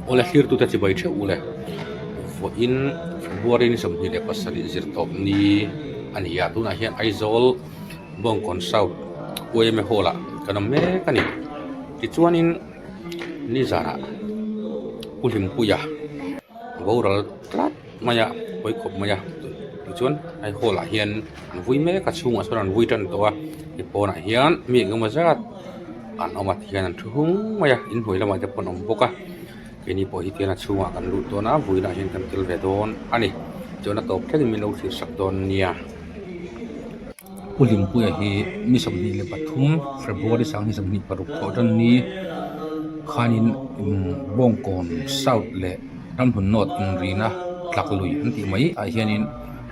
Awle thlirtute chibai theuh ule. Vawiin February ni 27 zir tawp ni a ni a, tunah hian Aizawl Bawngkawn South yma Hall ah kan awm mek a ni. Tichuanin nizanah Pu Hlimpuia boral tlat mai a, hawi khawp mai a, tichuan hei hall ah hian an vui mek a, chhungah sawn an vui tan tawh a, hei pawnah hian mi engemaw zat an awm a tihian an thu hung mai a, inhnuai lamah te pawh an awm bawk a, keini pawh hi tihian a chhungah kan lut dawn a, vuilah hian kan tel ve dawn a ni, chuan a tawp thlengin min lo thlir sak dawn nia. Pu Hlimpuia hi ni 23 February 2026 thawh tan ni khanin Bawngkawn South leh Ramhlun North inrina tlak lui an tih mai ah hianin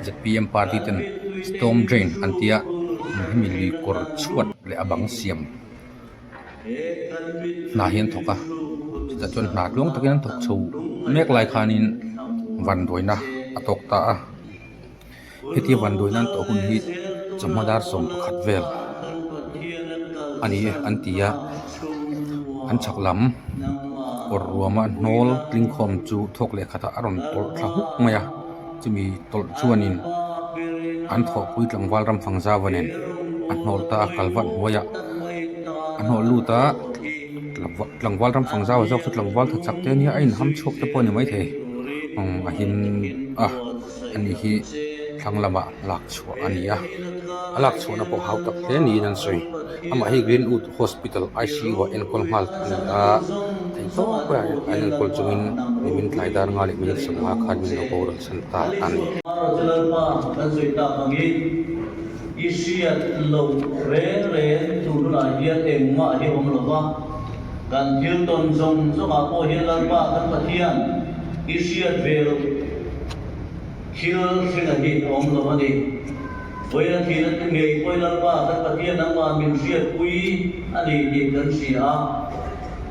zpm party ten storm drain an tia hemi lui kawr chhuat leh a bang siam hna hi an thawk a chutah chuan hna tluang takin an thawk chho mek lai khanin vanduaina a tawk ta a. Heti vanduai nan tawh hun hi chawhma dar 11 vel a ni e an ti a, an chhak lam kawr ruama hnawl tling khawm chu thawk leh khatah a rawn tawlh thla huk mai a, chumi tawlh chuanin an thawhpui tlangval ram fang zau a nen a hnawl ta a kal vat hnuaiah a hnawh lut a tlangval ram fang zau a zawk chu tlangval tha chak te a nia a inham chhuak te pawh a ni maithei a him a. Ani hi thlang lamah lak chhuah a ni a, a lak chhuahna pawh hau tak hle niin an sawi. Amah hi Greenwood Hospital ICU ah enkawl nghal a ni a, theih tawp a an enkawl chungin nimin tlai dar nga leh minute 15 khan min lo boral chhan ta a ni. Lalpa kan sawi tak angin i hriat loh reng reng tur hunah hian engmah hi awm lo va, kan thil tawn zawng zawngah pawh hian Lalpa kan Pathian i hriat ve loh. Thil thlenga hi a awm lo a ni. Vawiin a thihna te ngei pawhin Lalpa kan Pathian nangmah min hriatpui a ni tih kan hria a.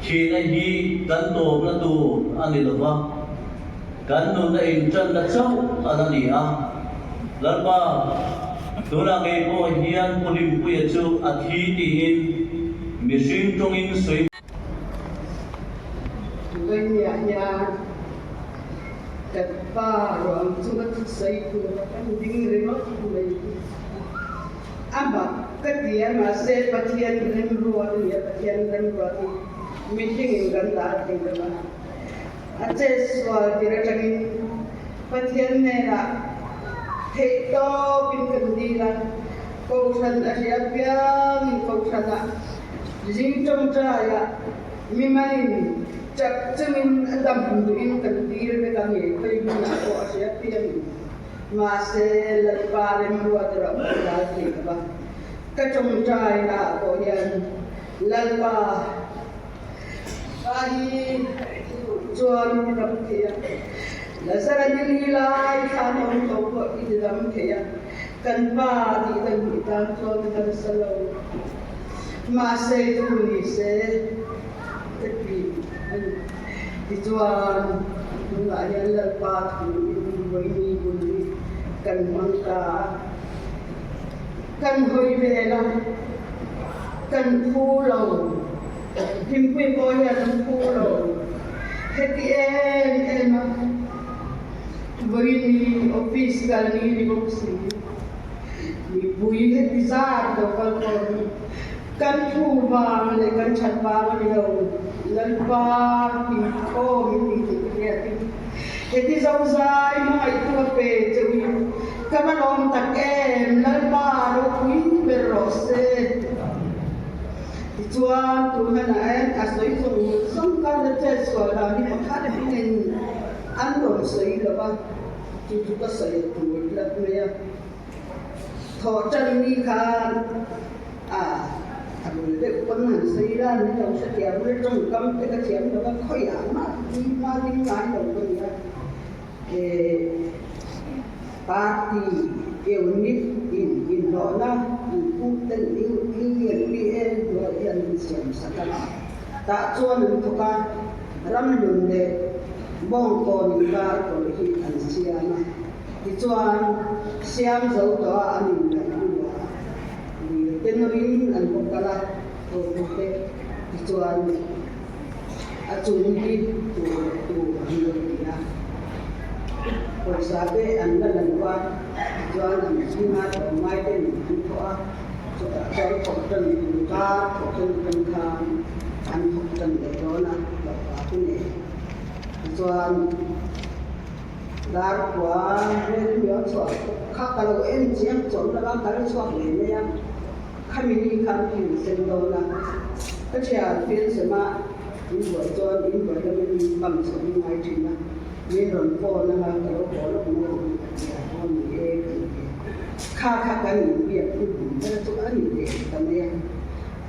Thihna hi kan tawpna tur a ni lo va, kan nunna inṭanna chauh a la ni a. Lalpa, tunah ngei pawh hian Pu Hlimpuia chu a thi tiin mihring tawngin sawi. Vawinia hian kan pa ruang chunga thusawi tur a kan ding ringawt mai hi a mak ka ti a, mahse Pathian remruat a ni a, Pathian remruat hi mihringin kan dah thei lo a, a chetsual tir atangin Pathian hnenah theihtawpin kan dil a, Kohhran a hria piangin Kohhranah Zing tawngtaiah mimalin chak chungin a dam duhin kan tir vek a nge khawi hmunah pawh a hria piangin. Mahse, Lalpa remruat erawh kan dal thei lo va. Ka tawngtainaah pawh hian Lalpa pa hi chuan i dam thei a, Lazara ni li lai thlan awm tho pawh i ti dam thei a, kan pa tih dan hnih tan chuan ka nasa lo. Mahse thu ni se ka ti a ni. Tichuan, tunah hian Lalpa thu in vawiini hun hi kan hmang ta a, kan hawi vel a, kan phu lo, Hlimpuii pawh hian an phu lo. Heti em em a, vawiini office kal ni ni bawk si. Mipui heti zat lo kal pawh hi kan thu vang leh kan that vang a ni lo, Lalpa inkhawm in ni tih ka hriat in heti zozai hmangaihtu a pe che u in ka va lawm tak em, Lalpa ropui ber rawh se. Tichuan tuna na en a sawi zawng zawng khan a chet sual dan hi pakhat in an rawn sawi lo va. Chu chu ka sawi tur tlat mai a, thawh tan ni khan a a bul deuh pawn han sawi la ni lo hrethiam ri tawngkam te ka thiam lo va, khawiah mah tui hma ding ngai lo ka ni a, eh party unit in inhlawhna an pu ten Union PA hnuaiah hian an siam sak a, tah chuan an thawk a, ramhlun leh Bawngkawn inkar kawr hi an siam a, tichuan siam zo tawh a an inlaih hnuah lir te nawrin an va kal a, thawhtu te tichuan A chung hi tur tur an lo ti a, pawisa te an la la lo a, tichuan an zinga tlawmngai ten an thawh a, chutah chuan thawk tan inkar thawk tan atang khan an thawk tan leh dawn a, hlauhpa te nen. Tichuan Darkhua vel hi a chhuah kha ka lo en chiang chawm lova kal chhuak leh mai a. Khami ni khan thil sen dawn a, ka thian fiansema in buai chuan in buai lama mi pam chho in ngai thin a, min rawn phone anga ka lo haw lawk maw ang a ti a, aw ni e ka ti a. Kha kha kan inbiak hun hmun ber chu a ni leh ta mai a.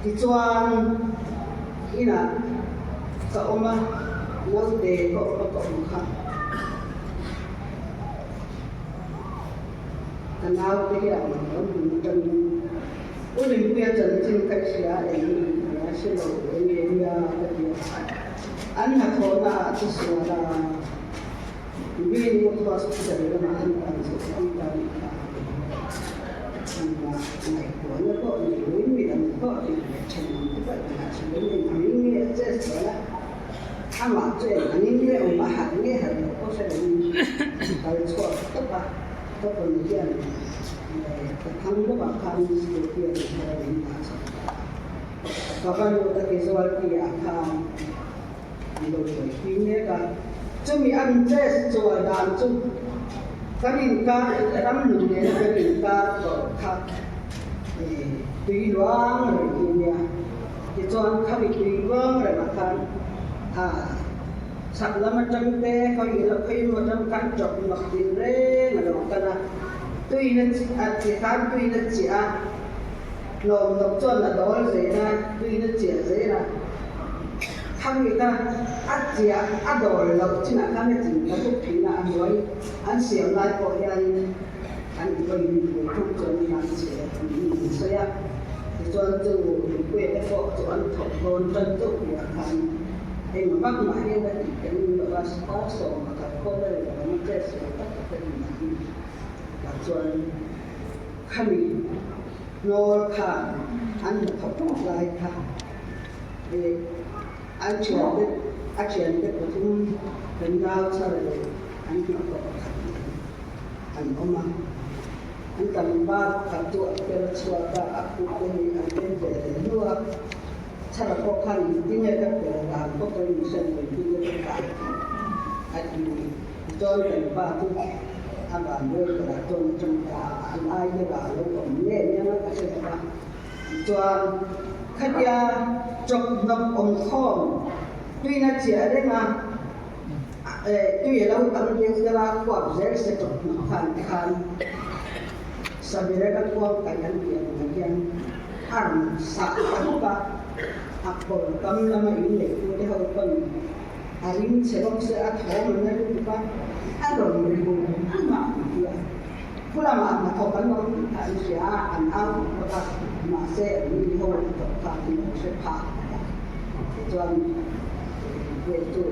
Tichuan inah ka awm a, naute ka awm a ka awm kha. Ka naute hian kan hmun atangin U Rinpuia chanchin ka hria eng nia hre lo eng nge nia ka ti a. An hnathawhna ah chu sual a, Greenwood Hospital lamah an pan chho pui ta nih kha a ti a. Engmah ngaihtuahna pawh nei loin midang pawh hrilh leh then ang te pawh engah hrilh in engangin nge a che sual a, amah chu engangin nge awm a harh nge harh loh pawh hre loin kal chhuak tawp a. Ka pawn hian ka thang lawkah khan scooty a ni thar a min dah chhuak ta a. Ka va lut a casualty ah khan an lo buaipui mek a. Chumi an test chuan dan chu kan inkar ram nun nena kan inkar tawh kha tui luang reng hi a nia. Tichuan khami tui luang rengah khan a. Chhak lam atang te hawi ila khawi emaw atang khan chawp mak tin reng a lo kal a, tuina a ti khan tuina chiah a, hlawm hnawk chuan a dawl zel a, tuina chiah zel a, khami kha a chiah a dawl loh chinah khan a chin ta bawk thin a, a hnuai an siam lai pawh hianin an vawi mipui thung chuan an chhe niin an sawi a, tichuan chu mipui te pawh chu an thawk dawn tan chauh tihah khan. Engmah vak mah hian a tih kan ring lo a, star 11 khawl a ri lo ang a, test sual tak tak a rin ang tah chuan khami hnawl khan an hnathawk tawp lai kha ih an thiante a thiante pathum kan nau chhar leh an hnathawk pakhat an awm a, an tlangval pakhat chu a per chhuak a, a kut te hi an en ve leh hnu a. Chhara pawh khan engtin nge ka per dan pawh ka rin hriat lo engtin nge ka kai tih a ti ni. Tichuan kan pa chu a van buai berah chuan a tawng ta a, an ai deuh ah a lo awm nge nia ka hre lo va. Tichuan khatia chawp hnawk awm khawm tuina chiah reng a, tui a lo tam deuh deuh a, khuap zel se chawp hnawk khan tikhan Sabira ka kuang kaih an tih ang hian A rawn sah ta bawk a, a kawr kam lama in neihtute ho pawn a ring che bawk se a thawm an la lutuk a, a rawn ri hum hum a an ti a. Khu lamah hnathawk an awm tih kha an hria a, an au bawk bawk a, mahse an mi ho hnathawk kha an lo hre phak ta. Tichuan vel chu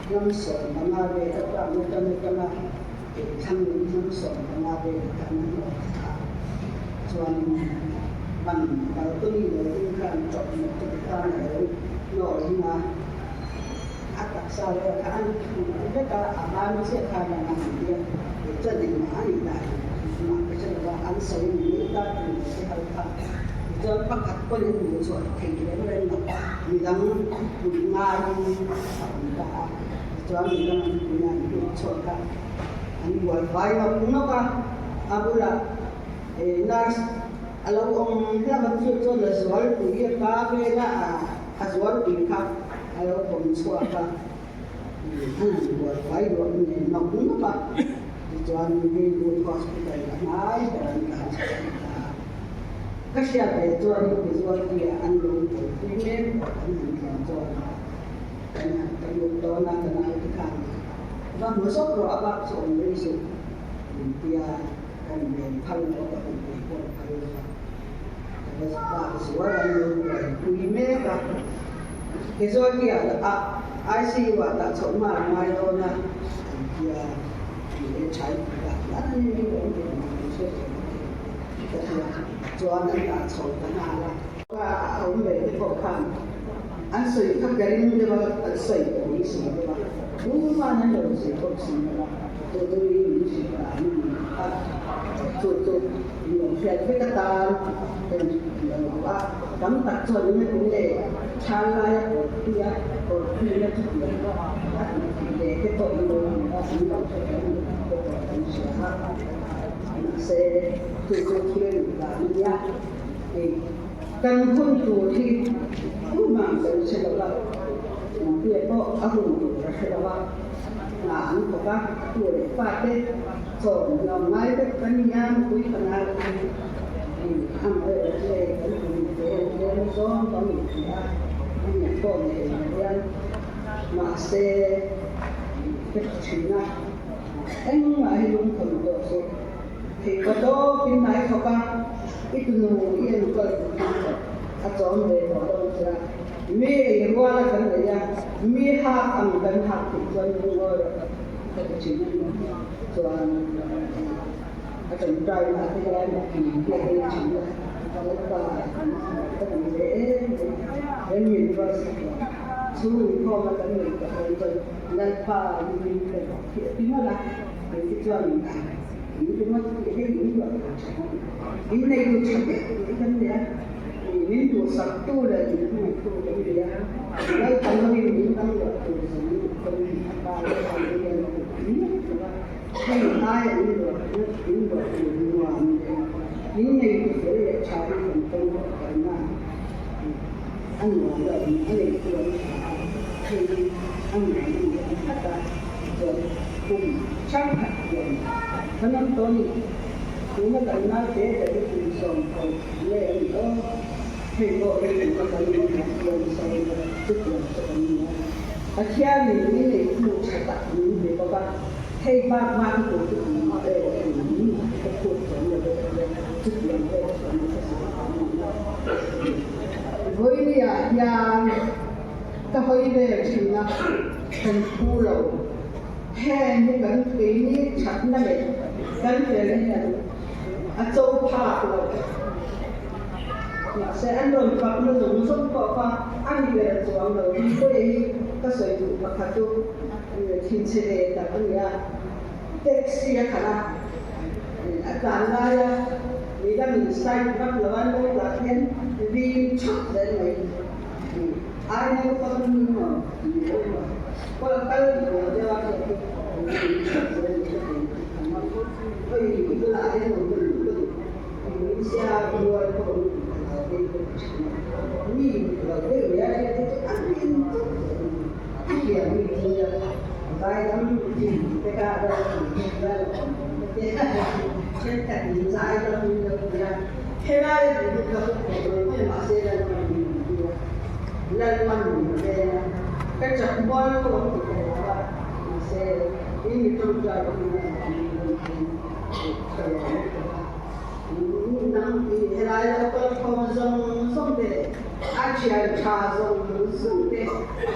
hnam 15 vel a tlakna tan atanga Thlang lam hnam 15 vel a khan a hnawh kha a. Chuanin ban balcony lo ding khan chawp hnawh te ti khan a lo hnawh ring a, a taksa vel kha an thuh vek a, a ban chiah khan a han ti a, chuan engmah a nih dan mah ka hre lo va, an sawi ni mai ta tih lo te ho kha. Tichuan pakhat pawhin an hmuh chhuah thei reng reng lo, midang pui ngaiin a awm ta a, tichuan midang an puina an hmuh chhuak a. An buai fai nawk nawk a, a bulah nurse a lo awm hlauh a, chu chuan a zualpui a pa vel a, a zualpui kha a lo pawm chhuak a, an han buai fai duah nen nawk nawk a, tichuan Greenwood Hospital a hnai ber an tlan chhuak ta a. Ka hriat ve chuan mizualpuia an lo buaipui mek pawh an han tlan chuan kan han ka lut dawn a, ka naute khan Va hmu zawk rawh a bak chu awm rei suh min tia kan ven phal lo ka hmu pui pawh phal lo va ka va bak zual an lo buaipui mek a casualty ah dah a ICU ah dah chhoh nghal a ngai dawn a an tia ni e tha in tih dah hian an ni awm ve ang an hre ve bawk e ka tia chuan an dah chho ta nghal a. Ka awm ve te pawh khan. An sawi kha ka ring deuh a, an sawi pawh min si lo a, tuman an lo sawi bawk si lo a, chu chu mi min hrilh dan a ni a, chu chu min lo hriat vek atan ka rawn lo duh a, tam tak chuan eng a ti nge thal laia kawrpuia kawrpuina chu tih a tih leh te pawh in lo hmu a, in lo hre kan ni tih te pawh kan hria a, mahse chu chu thil a nih dan a nia. Kan hun tur hi tumah kan hre lo va, Mawmpuia pawh a hun tur a hre lo va, hna an thawk a, a tu leh fate chawm nuam ngai vek kan ni a, nupui fanau hi amaherawhchu hei kan hun te tlem zawng kan inti a, a nia pawh ni thei lo hian mahse ka ti thin a, engmah hi lungthawn tawh suh. Theihpa tawkin hnai thawk a, i tunu i enkawl hmang tawh a chawm ve tawh dawn che a, mi ei rual a kan nei a, mi hak ang kan hak tih chuan lungawi rawh ka ti thin a ni. Chuan a tawngtai na te hian min biak ei thin a, Lalpa ka ti ve em mai, he min ruatsak lo chhung inkhawm a kan nei tawh dawn chuan Lalpa min pe rawh tih a ti nawlh a, kei te chuan Inneitu tha deuh mai kan ni a, min duhsaktu leh min hmangaihtu kan ni a, Lalpan hovin min dang loh tur zawng kan ni a, pa leh pa te hian a duh miah lo a, hei aia in luah in luah tur nuam leh inneitu fel leh tha hi kan tawng bawk ka ring a, a nuam lo a neitu an tha a, hei hi a nuam a ni ang tlat a, chuan kum hrangkhat hian kan awm tawh a ni. Tuna kan naute ber hi kum 10 nge a nih aw? Hei pawh hi kum a kan nih hian chuan sawi la chutiang chu kan ni a. Pathianin min neitu tha tak min pe bawk a, hei bak bak hi tur chu kum vel a ni ka phut chuan lo ve ta hian chutiang vel chu an hre si a ni a. Vawinia hian ka hawi vel thin a, kan phu lo. Heng hi kan keini thatna leh kan felna hian a cho phak lo. Mahse, an rawn fakna zawng zawng pawh kha a ni ber chuang lo. Rinpuia hi ka sawi duh pakhat chu thinchhe ve tak a ni a, taxi a khalh a, a tlan laia midangin side vak lo a lo lah hian rim thap zel mai. Ai naupang maw ni lo maw kal kal duh lo deuh a hriat chu thap zel ni ka thei oi i bulah hian awm ka duh ka duh min sia rual pawh awm duh ka lo deuh ka ti thin a mi duh lo deuh ni a hriat hi chu a hlim thap zel ni chutiang mi chu nia vaidam thin te kha a lo ti vel awm ka tia thenkhat in zaidam in lo tia. Helai a duh duh ka hmu tawh lo mai mahse Lalpan min rawn ti a, Lalpan min ven a, ka chak mual pawh an ti thei lo a, mahse in mi tawngtai pawhin a rawn min rawn ti ka lawm lutuk a, nang helai lo kal khawm zawng zawng te leh a thian tha zawng zawng te,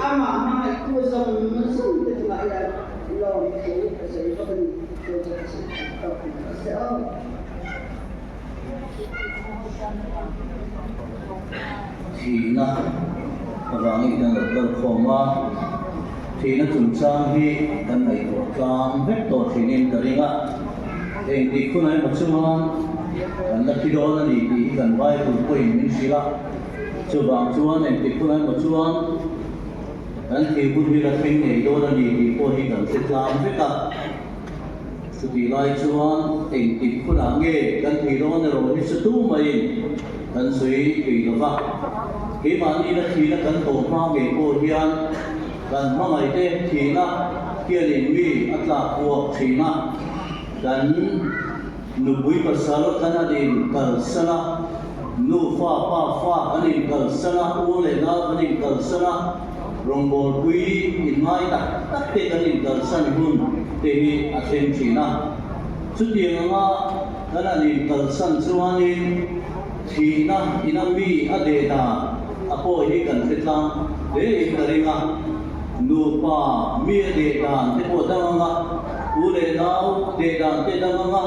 amah hmangaihtu zawng zawng te chungah hian lawmthu ka sawi bawk a ni, chu chu ka sawi tak tawk mai se aw. Thihna avangin kan lo kal khawm a, thihna chungchang hi kan ngaihtuah tlang vek tawh thinin ka ring a, engtik hunah emaw chuan kan la thi dawn a ni tih hi kan Bible pawhin min hrilh a, chuvang chuan engtik hunah emaw chuan kan thih hun hi la thleng ngei dawn a ni tih pawh hi kan hre tlang vek a. Chutih lai chuan engtik hunah nge kan thei dawn erawh hi chu tu maiin kan sawi thei lo va. Keimahni la thihna kan tawh hma ngei pawh hian kan hmangaihte thihna hianin mi a tlak puak thin a, kan nupui pasal kan han inkalsan a, nufa pa fa kan inkalsan a, u leh nau kan inkalsan a, Rawngbawlpui inngai tak tak te kan inkalsan hun te hi a thleng thin a. Chutiang anga kan han inkalsan chuanin thihna ina mi a deh dan a pawh hi kan hre tlang hle in ka ring a. Nupa mi a deh dan te pawh dang anga, u leh nau deh dan te dang anga,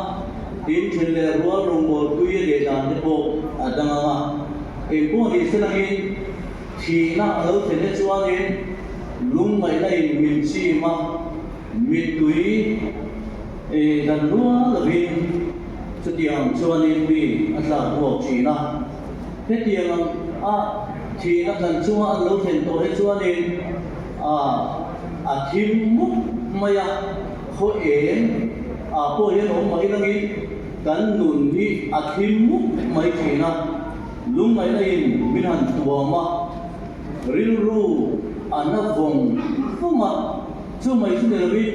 tin then leh rual rawngbawlpui a deh dan te pawh a dang anga. Engpawh ni se langin. Thihna a lo thlen te chuanin lungngaihna in min chim a, mittui dan rual lovin chutiang chuanin mi a tlak buak thin a. Hetiang ang a thihna kan chunga an lo thlen tawh hi chuanin a thim mup mai a, khaw eng ah pawh hian awm mai langin kan nun hi a thim mup mai thin a. Lungngaihna in min han tuam a, rilru a na vawng vawng a, chu mai chu ni lovin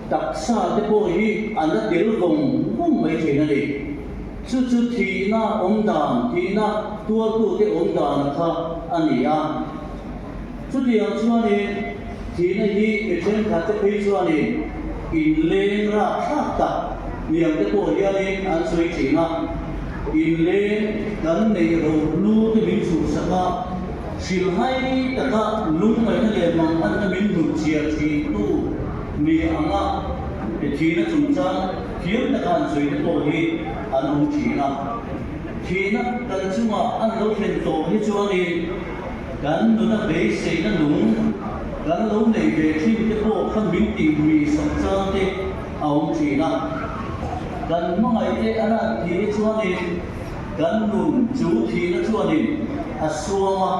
taksa te pawh hi a na tel vawng vawng mai thin a ni. Chu chu thihna awm dan, thihna tuartute awm dan kha a ni a. Chutiang chuanin thihna hi mi thenkhat te phei chuanin inleng rakthlak tak hniam te pawh hianin an sawi thin a, inleng kan neih rohlu te min chhuhsak a, hrilhai taka lungngaihna leh manganna min hnutchhiah thintu ni anga thihna chungchang thiam taka an sawi te pawh hi an awm thin a. Thihna kan chungah an lo thlen tawh hi chuanin, Kan nuna beiseina nung kan lo nei ve thin te pawh kha min tih mi sak chang te a awm thin a. Kan hmangaih te a lan thih hi chuanin kan nun chu thihna chuanin a suam a,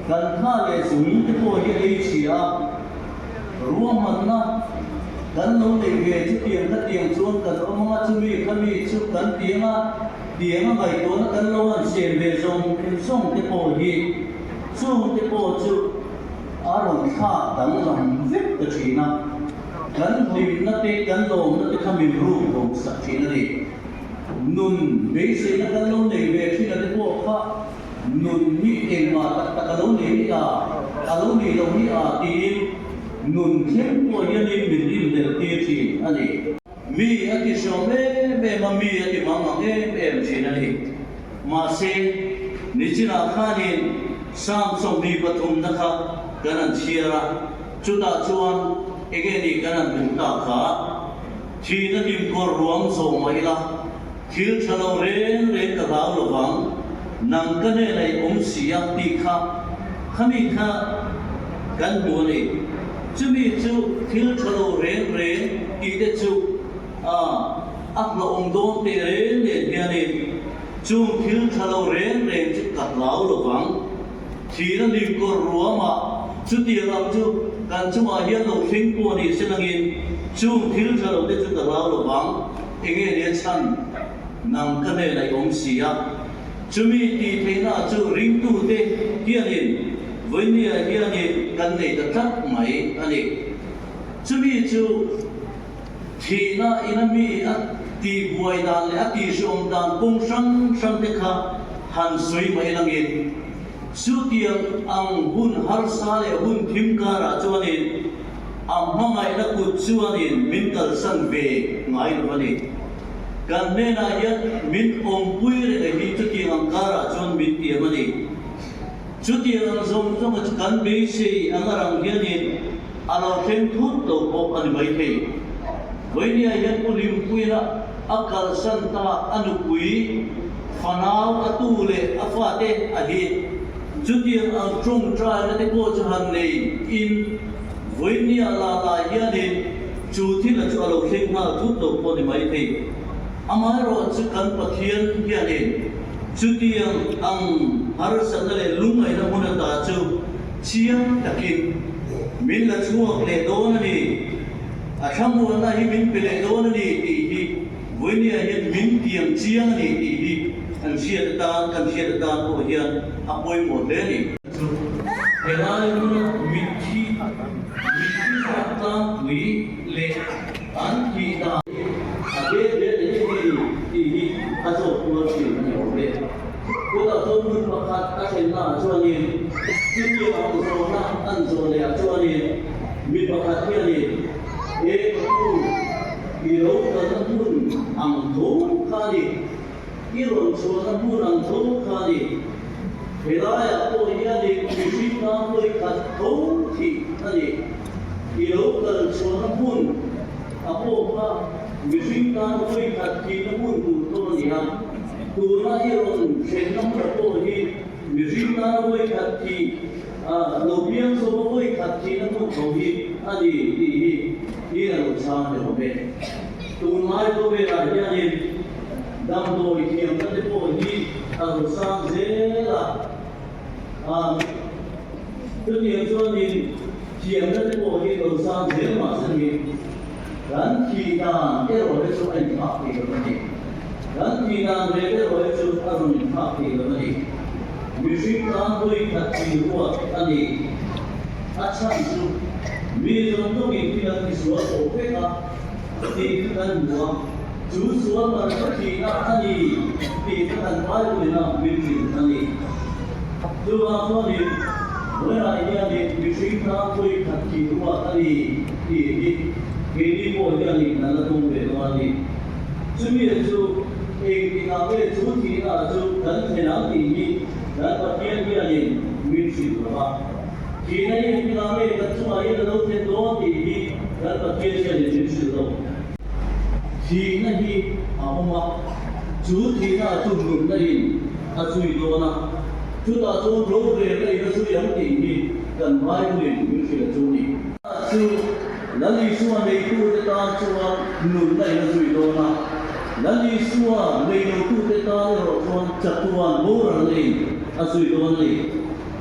kan hna leh zung te pawh hi a ei chhia a. Ruahmanna kan lo nei ve chu tiang kha tiang chuan kan awm anga chumi kha mi chu kan tiang a. Tiang a ngaihtuahna kan lo han siam ve zawng zawng te pawh hi chung te pawh chu a rawn thlak danglam vek ta thin a, kan hlimna te kan lawmna te kha min ruk bo sak thin a ni. Nun beiseina kan lo nei ve thin a te pawh kha nun hi engmah tak tak a lo nei hi a, a lo nih loh hi a tiin nun thleng pawh hianin min rinhlelh tir thin a ni. Mi a ti hriawm em em a, mi a ti mang ang em em thin a ni. Mahse, nichinah khanin Psalm 23 na kha kan han chhiar a, chutah chuan enge ni kan han hmuh tak kha? Thihna hlimkawr ruang zawh mah ila, thil tha lo reng reng ka hlau lo vang, nang ka hnenah i awm si a tih kha khami kha kan hmu a ni. Chumi chu thil tha lo reng reng tih te chu a a hlauhawm dawn teh reng nen hianin chung thil tha lo reng reng chu ka hlau lo vang. Thihna limkawr ruamah chutiang ang chu kan chungah hian lo thleng pawh ni se nangin chung thil tha lo te chu ka hlau lo vang. Enge nia chhan nang ka hnenah i awm si a. Chumi tih theihna chu ringtute hianin vawinia hianin kan nei ta tlat mai a ni. Chumi chu thihna ina mi a tihbuai dan leh a tihhreawm dan kawng hrang hrang te kha han sawi mai langin chutiang ang hun harsa leh hun thim karah chuanin a hmangaihna kut chuanin min kalsan ve ngai lo a ni. Kan hnenah hian min awmpui reng hi chutiang ang karah chuan min tiam a ni. Chutiang ang zawng zawnga chu kan beisei ang a rang hianin a lo thleng thut lo pawh a ni maithei. Vawinia hian Pu Limpuina a kalsan ta a nupui, fanau a tu leh a fate a hi chutiang ang tawngtaina te pawh chu han nei in Vawinia la lai hianin Chu thil a chu a lo thleng nghal thut lo pawh ni mai thei. Amaherawh chu kan Pathian hianin chutiang ang harsatna leh lungngaihna hmun ata chu chiang takin min la chhuak leh dawn a ni, a thlamuanna hi min pe leh dawn a ni tih hi vawinia hian min tiam chiang a ni tih hi kan hriat atan, kan hriat atan pawh hian a pawimawh hle a ni. Chu helai hmuna mitthi mitthi zat tlangpui leh an thih dan hi a bet bet eng nge ni tih hi a zawt kual thin a ni awm e. Kutah chuan hmun pakhat a thlennaah chuanin chutiang ang zawhna an zawh lehah chuanin mi pakhat hianin he ka pu i lo kalna hmun ang tho kha a ni. I rawn chhuahna hmun ang tho kha a ni. Helaiah pawh hianin mihring tan vawi khat tho thih a ni. I lo kal chhuahna hmun a pawh kha mihring tan vawi khat thihna hmun tur tho a ni a. Tuna i rawn thlenna hmun pawh hi. Mihring tana vawi khat thih, lo piang zawka vawi khat thihna hmun tho hi a ni tih hi hi a lo chhang ni awm e. Tunlai khawvelah hianin damdawi thiamna te pawh hi a lo sang zel a, chutiang chuanin thiamna te pawh hi lo sang zel mah se kan thih dan erawh hi chu a inthlak thei lo a ni. Kan thih dan ve erawh hi chu a rawn inthlak thei lo a ni. Mihring tan vawi khat thih ruat a ni. A chhan chu mi zawng zawngin thil an tisual tawh vek a tih kha kan hmu a, chu sual man ka thihna a ni tih kha kan Bible-in a min hrilh a ni. Chuvang chuanin vawiah hianin mihring tan vawi khat thih ruat a ni tih hi keini pawh hianin kan la tum ve dawn a ni. Chumi chu engtikah nge chu thihna chu kan thlen ang tih hi kan Pathian hianin min hrilh lo va. Thihna hi engtikah nge kan chungah hian a lo thlen dawn tih hi kan Pathian hianin min hrilh lo. Thihna hi a awm a, chu thihna chu nunna in a zui dawn a, chutah chuan rorelna in a zui ang tih hi kan Bible in min hrilh chu a ni. Chu Lal Isua neitute tan chuan nunna in a zui dawn a, Lal Isua neilotute tan erawh chuan chatuan boralna in a zui dawn a ni.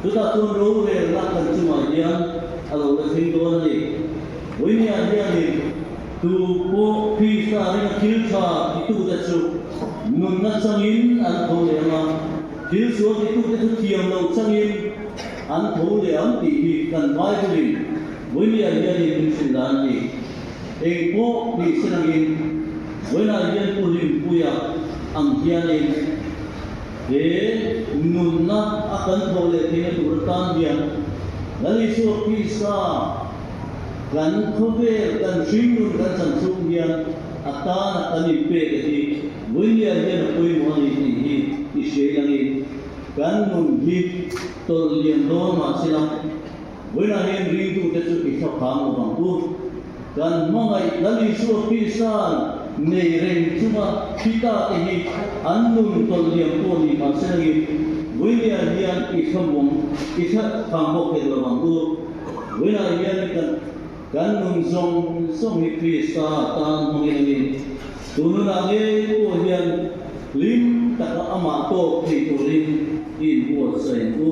Chutah chuan rorelna kan chungah hian a lo la thleng dawn a ni. Vawinia hianin tu pawh Krista ringa thil tha titute chu nunna changin an tho leh ang a, thil sual titute chu thiam loh changin an tho leh ang tih hi kan Bible-in vawinia hianin min hrilh dan a ni. Eng pawh tih se langin vawiinah hian Pu Hlimpuia ang hianin he nunna a kan thawh leh theihna tur atan hian Lal Isua Krista Kan khawvel, kan hringnun kan chan chhung hian a tana kan inpek a hi Vawinia hian a pawimawh a ni tih hi i hriai langin kan nun hi tawlh lian dawn mah sela Vawiinah hian ringtute chu i thlaphang lo vang u. Kan hmangaih Lal Isua Krista'n nei reng chunga thi ta te hi an nun tawlh liam pawh ni mah sela ngin Vawinia hian i thlamuang i thlaphang bawk hek lo vang u. Vawiinah hian kan kan nun zawng zawng hi Krista tan hmangin a ni. Tun hunah ngei pawh hian hlim taka amah tawk thei turin i inbuatsaih ang u.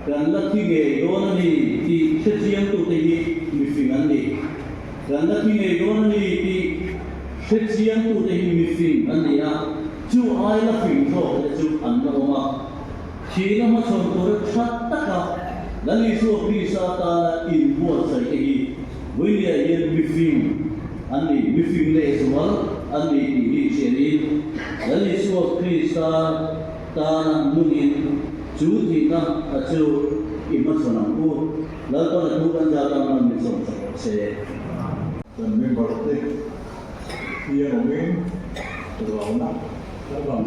Kan la thi ngei dawn a ni tih hrechiangtute hi mifing an ni. Kan la thi ngei dawn a ni tih hrechiangtute hi mifing an ni a, chu ai la fing zawkte chu an la awm a. Thihna hmachhawn tura tha taka Lal Isua Krista tana inbuatsaih te hi Vawinia hian mifing an ni, mifing lehzual an ni tih hi hriain Lal Isua Krista tana nungin chu thihna a chu i hmachhawn ang u. Lalpan a thu kan zat ang a min sawm sak rawh se. Kan member te hian awmin ralna kan rawn.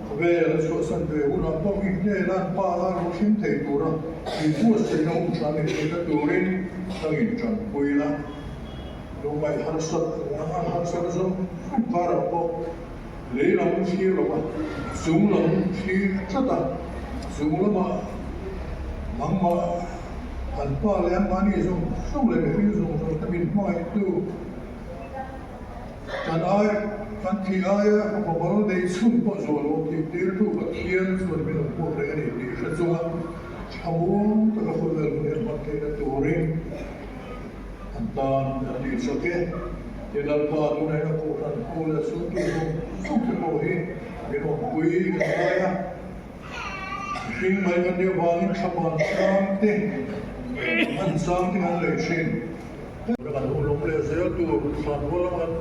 Khawvel a chhuahsan ve hunah pawh i hnena pa la ro thleng thei tura inbuatsaihna hun tha neih theihna turin. Nangin tanpui la, lungngaih harsat a harsat zawng zawng karah pawh lei lam thlir lo va, chung lam thlir tlat a, chung lamah nangmah an pa leh anmahni zawng zawng leh mihring zawng zawng te min hmangaihtu kan ai kan thih aia fapa mal nei chhun pawh zual lo tih tirtu Pathian chuan min lo hmuak reng a ni tih hre chunga Thlamuang taka khawvel hun en hman theihna turin an tan an tih chak e. He Lalpa tunah hian a kohhran ho leh a chhungtu zawng zawng te pawh hi min awmpui kan ngai a. Mihring mai kan nih avangin thlamuan chang te, an chang te kan lei thin. Kan hun awm leh zel tur thlanmual lama kan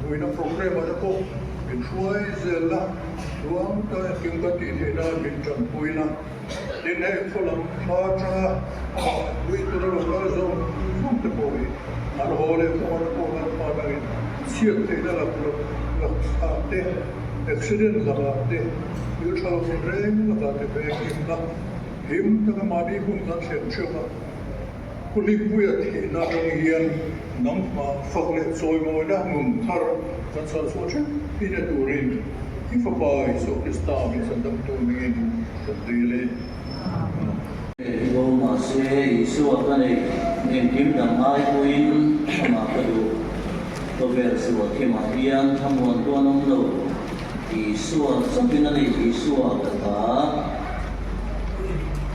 vuina programme ah te pawh min hruai zel la, chuang ta engkim kan tih theih nan min tanpui la, tin hei khaw lam thla atanga vui tura lo kal zawng zawng te pawh hi an haw leh kawng ah te pawh kan hman angin chhiat theihna lak lak ah te, accident lakah te, thil tha lo reng lakah te vengin la, him taka mahni hun kan thlen theuh a. Pu Hlimpuia thihna atang hian nangmah fak leh chawimawina nun thar kan chhal chhuah theuh ina turin i Fapa Isua Krista min chandamtu hmingin kan dil e. Amen. Bo mahse Isua ka nei, engkim dang ngai pawhin amah ka duh. Khawvel sual thimah hian thlamuan tuan awm lo, Isua chauhin a nei Isua ka ta.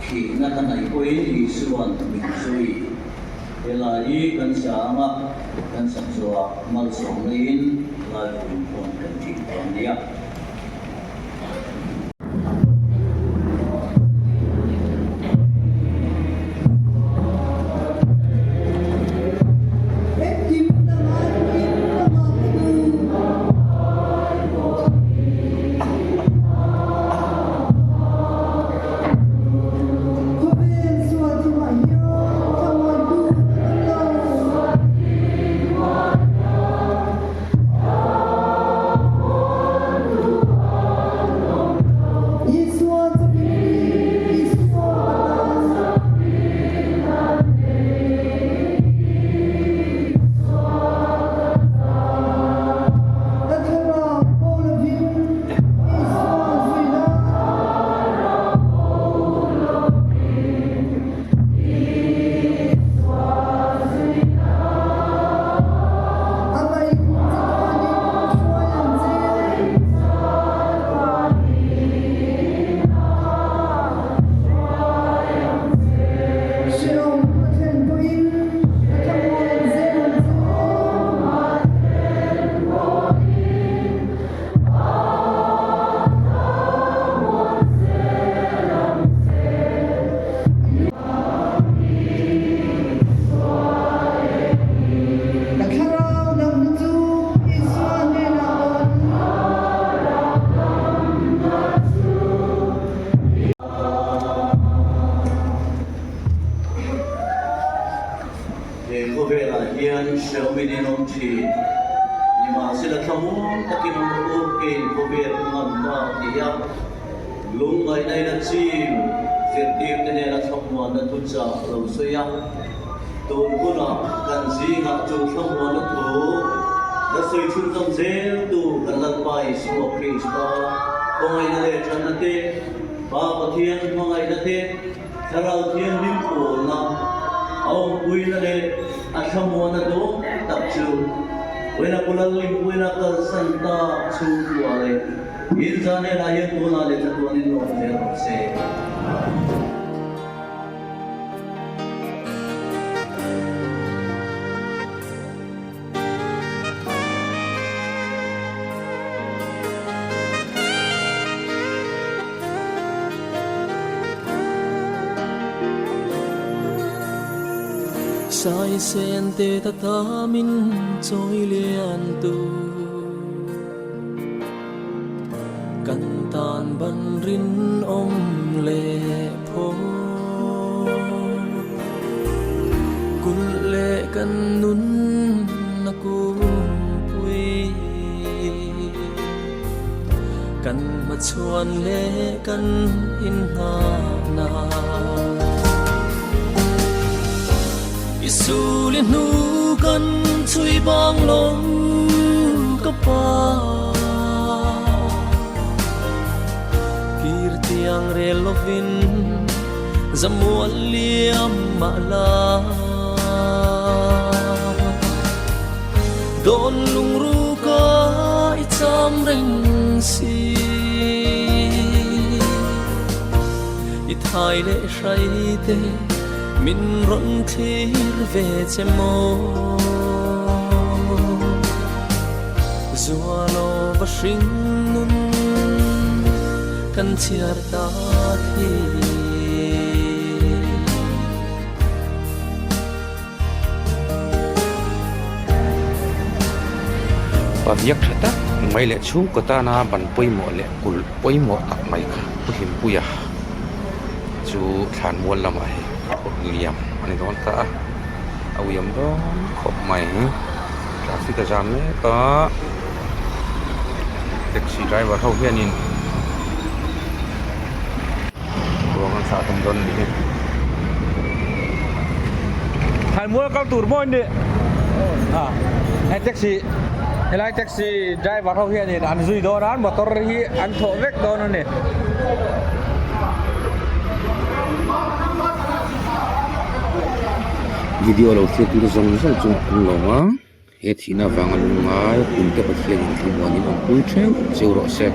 Thihna ka hnaih pawhin Isua'n min zui. Helai hi kan sa ang a, kan sak zawhah malsawm neiin Laipuiin phone kan ṭin dawn nia. Khawvel sual chungah hian thlamuantu kan awm lo. Isua chu min ni, Isua ka tan. Ka thlarau pawh lovin Isua zuina. A ngaih chatuanin hruai ang che. Hreawm a thlen pawhin a thlamuan zel ang che. Ka thlarau damna chu Isua hnenah awm. He khawvelah hian hrehawmin in awm thin. Nimahsela thlamuang takin awm rawh u, keiin khawvel ka ngam ta ti a, lungngaihna in a chim zirtirte nena thlamuanna thuchah a lo sawi a. Tun hunah kan zingah chu thlamuanna thu la sawi chhunzawm zel tu kan Lalpa Isua Krista khawngaihna leh thatna te, Pa Pathian hmangaihna te, Thlarau Thianghlim pawlna, a awmpuina leh a thlamuana dawm tak chu Wena Pu Lallimpuina kalsan tak chhungkua leh inzah hnenah hian tunah leh chatuanin lawm zel rawh se. Sai sen te ta ta min chawi lian tu Kan tan ban rinawm leh phaw Kulh leh kan nun a kumpui Kan hmachhuan leh kan inhnahna. I suli hnu kan chhui bang lo ka pa. Kir tiang rel lovin zamual liam mah la. Dawn lungru ka i cham reng si. I thai leh hrai te min rawn thlir ve che maw? Zualo va hring nun kan chhiar ta khi. Paviak tha tak mai leh chhungkaw tana ban pawimawh leh kulh pawimawh tak mai kha Pu Hlimpuia chu thlan mual lamah hei phawrh liam a ni dawn ta a, a uiam dawn khawp mai. Traffic a zam mek a, taxi driver ho hianin ruang an thlah tum dawn a nih hi. Thlanmual kal tur maw in nih? Hei taxi helai taxi driver ho hianin an zui dawn a motor hi an thawh vek dawn a ni. Video lo thlir tu te zawng zawng chu an lawm a he thihna avanga lungngai kum te Pathianin thlamuanin awmpui theuh cheu rawh se.